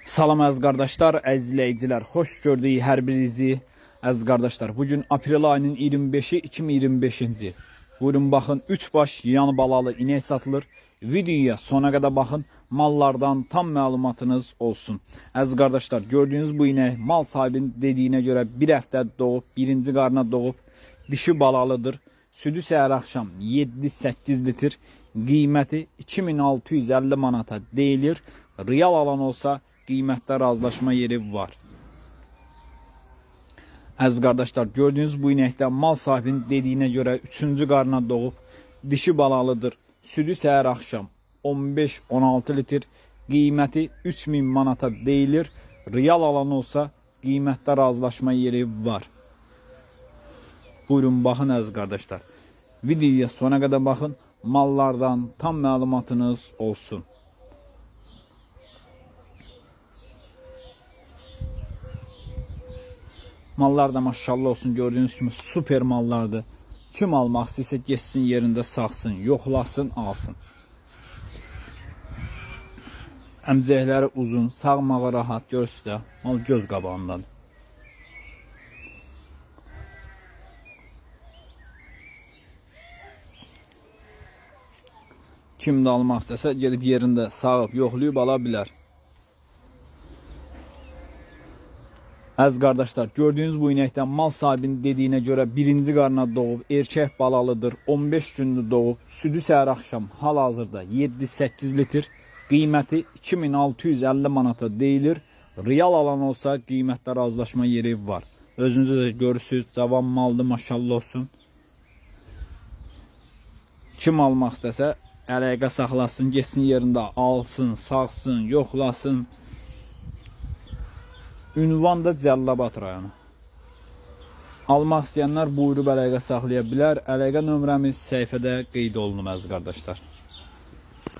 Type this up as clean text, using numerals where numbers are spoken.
Salam əziz qardaşlar, əziz izləyicilər, xoş gördük hər birinizi. Əziz qardaşlar, bu gün aprel ayının 25-i 2025-ci il. Buyurun baxın, 3 baş yan balalı inək satılır. Videoya sona qədər baxın, mallardan tam məlumatınız olsun. Əziz qardaşlar, gördüyünüz bu inək mal sahibinin dediyinə görə bir həftə doğub, birinci qarına doğub, dişi balalıdır. Südü səhər axşam 7-8 litr, qiyməti 2650 manata deyilir. Real alan olsa qiymətdə razılaşma yeri var. Əziz qardaşlar, gördüyünüz bu inəkdə mal sahibinin dediyinə görə 3-cü qarına doğub, dişi balalıdır. Südü səhər axşam 15-16 litr, qiyməti 3000 manata deyilir. Real alan olsa qiymətdə razılaşma yeri var. Buyurun baxın əziz qardaşlar. Videoya sona qədər baxın. Mallardan tam məlumatınız olsun. Mallar da maşallah olsun gördüyünüz kimi super mallardır. Kim almaq istəyirsə getsin yerində sağsın, yoxlasın, alsın. Əmcəkləri uzun, sağmağa rahat, görürsüz də, mal göz qabağındadır. Kim də almaq istəsə gedib yerində sağıb, yoxlayıb ala bilər. Əziz qardaşlar, gördüyünüz bu inəkdən mal sahibinin dediyinə görə birinci qarına doğub, erkək balalıdır, 15 gündür doğub, südü səhər axşam hal-hazırda 7-8 litr, qiyməti 2650 manata deyilir. Real alan olsa qiymətdə razılaşma yeri var. Özünüzü də görürsüz, cavan maldır, maşallah olsun. Kim almaq istəsə əlaqə saxlasın, getsin yerində alsın, sağsın, yoxlasın. Ünvan da Cəllabad rayonu. Almaq istəyənlər buyurub əlaqə saxlaya bilər. Əlaqə nömrəmiz səhifədə qeyd olunub əziz qardaşlar.